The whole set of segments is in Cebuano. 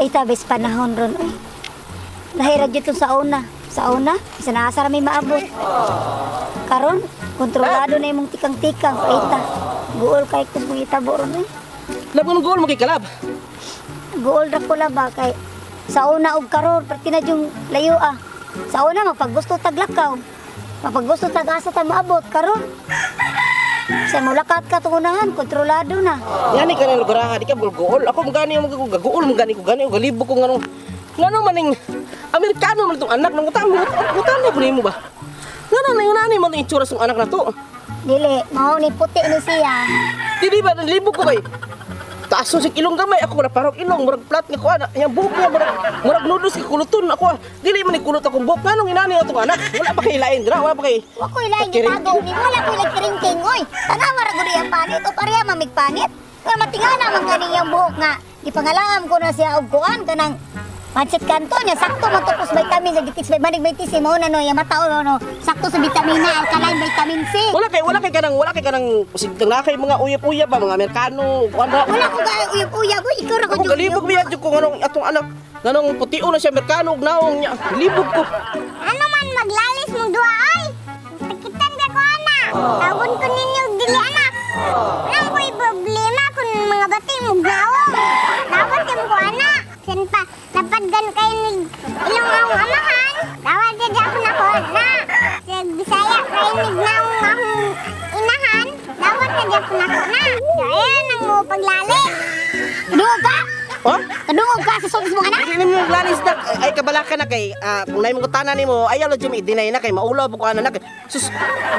Ay tabis panahon ron ay. Lahira jud tong sa una. Sa una, isa na asa ra may maabot. Karon, kontrolado na imong tikang-tikang paita. Guol kay kus mong itabo ron ay. Lab nganong goal mo kay kalab. Guol ra ko ba kay sa una og karon perti na yung layo ah. Sa una mapaggusto taglakaw. Mapaggusto tag asa ta maabot karon. Sa mulakat ka tungunahan, kontrolado na. Yani ka na lugar ha, di ka gool. Ako mo gani mo gaguol mo gani ko gani galibog ko nganong ngano maning Amerikano man tong anak nang utang utang na nimo ba? Ngano na yun ani man tong itsura sa anak na to? Dili, mao ni puti ni siya. Dili ba nalibog ko kay taaso sa ilong gamay ako wala parang ilong murag flat nga kuan yang buhok niya murag noodles kay kuluton ako ah. Dili man ni kulot akong buhok nganong inani atong anak wala pa kay lain dira wala pa kay Wa ko'y laing gitago ni wala ko'y laing kiringking oy. Tanawa ra gud iyang panit o pareha mamig panit. Nga matingana man kani iyang buhok nga gipangalaam ko na siya og kuan kanang pancit kanto niya sakto man tupos vitamin sa gitis may manig may tisi mao na no yang mata no no sakto sa vitamina alkaline vitamin C. Wala kay kanang sigdang na kay mga uyap-uyap ba mga Amerikano kuan ra. Wala ko ga uyab-uyab oy ikaw ra Ako ko galibog biya jud ko nganong atong anak nganong putio na siya Amerikano og naong niya libog ko. Ano man maglalis mong duha ay? Takitan ba ko ana? Tawgon ko ninyo dili anak. Wala ko'y problema kung mga bati mo gawong. Dawat yung ko ana. Sen pa napadgan kayo ni ilong akong amahan. Dawat jud ako na ko na. Sa Bisaya kayo ni naong akong inahan. Dawat jud ako na ko na. Kaya nang mo paglalis. Kadungog ka? Ha? Kadungog ka sa sulti mong anak? Dili nimo maglalis na ay kabalaka na kay kung naay mong tanan nimo ayaw la jud i-deny na kay maulaw po ko ana nak. Sus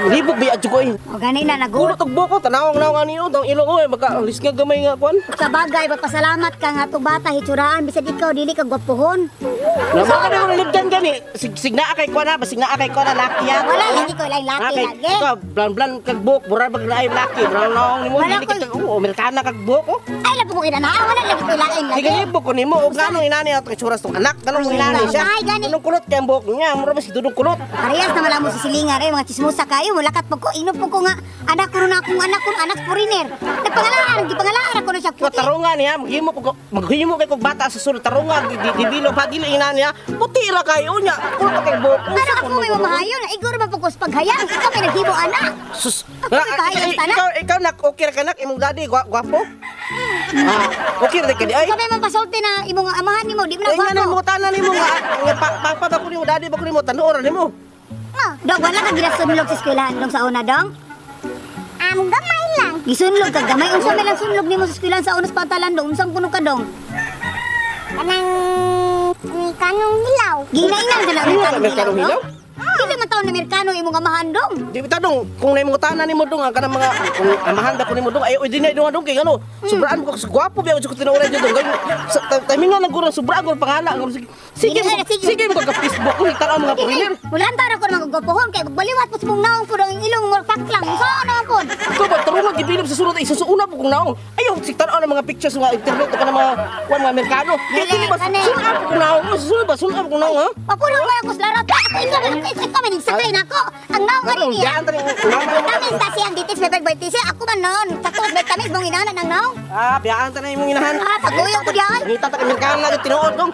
libog biya jud ko eh. O gani na nagulat. Kulot og buhok ko tanawang naong ani oh dang ilong oy maka alis nga gamay nga kuan. Sa bagay magpasalamat ka nga atong bata hitsuraan bisan ikaw dili ka gwapohon. Namo ka na libdan gani sig naa kay kuan ha basig naa kay kuan na laki ha. Wala lagi ko laing laki Kay lagi. ikaw blan-blan kag buhok mura bag naay laki brown naong nimo Wala dili kita oh Amerikana kag buhok oh. Ay lapo ko kinana wala lagi ko laing Kay lagi. galibog ko nimo og nganong inani atong itsura sa tong anak nganong inani siya. Ay, gani. Anong kulot kay ang buhok niya mura ba si dudong kulot. Parehas naman lang mo si silingan eh, mga chismosa kayo, mulakat po ko, inom po ko nga, anak ko na akong anak ko, anak foreigner. Nagpangalaan, gipangalaan ako na siya Ko puti. tarungan niya maghimo ko maghimo kay kog bata sa sulod tarungan di pa dili inani niya puti ra kayo niya kulot kay buhok. Ano ako may mamahayon, na igor man po ko sa paghayang, ikaw may naghimo anak. Sus. Ako may pahayang tanan. Ikaw nak okay ra ka nak imong daddy gwapo. Ah, okay ra ka di ay. Ikaw may mapasulti na imong amahan nimo, di mo na Ay nga gwapo. nimo tanan nimo nga nga papa ba ko nimo daddy ba ko nimo tanuor nimo. Dong, wala ka ginasunlog sa eskwelahan dong sa una dong? Gamay lang. Gisunlog ka gamay, unsa may lang sunlog nimo sa eskwelahan sa una sa pantalan dong, unsang kuno ka dong? Kanang kanong hilaw. Ginainan ka na Ano ka, Amerikano Amerikanong hilaw, hilaw? dong? Dili man taon Amerikano imong amahan dong. Di ba dong kung naimong tanan nimo dong ang kanang mga kung amahan ba ko nimo dong ay oy dinay dong dong kay ano sobraan ko sa gwapo biya ko tinuoray dong kay sa timingan lang guro sobraan ko pangalan sige sige Sige, sige. sige mo ka Facebook kung tanaw mga foreigner. Wala ang tara ko naman gwapohon kay magbaliwat po sa mong naong po ang ilong mo paklang. So ano man po? Ikaw ba tarungan gibilog sa sulod ay susuuna po kong naong. Ayaw sig tanaw ng mga pictures mga internet o kanang mga kuan mga Amerikano. Kaya Dili, dili ba kani. sunan po kong naong susunod ba sunan po kong naong ha? Papuno ba ako sa larat? Ako ikaw ikaw may nagsakay na ako. Ang naong nga Naong niya. diyan tani mama. Vitamins ta siyang ditis may pagbaytisi. Ako man noon. Sakto vitamins mong inanan ang naong. Ah, biyaan ta na imong inahan. Ah, paguyong ko diyan. Ngita ta Amerikano na tinuod dong.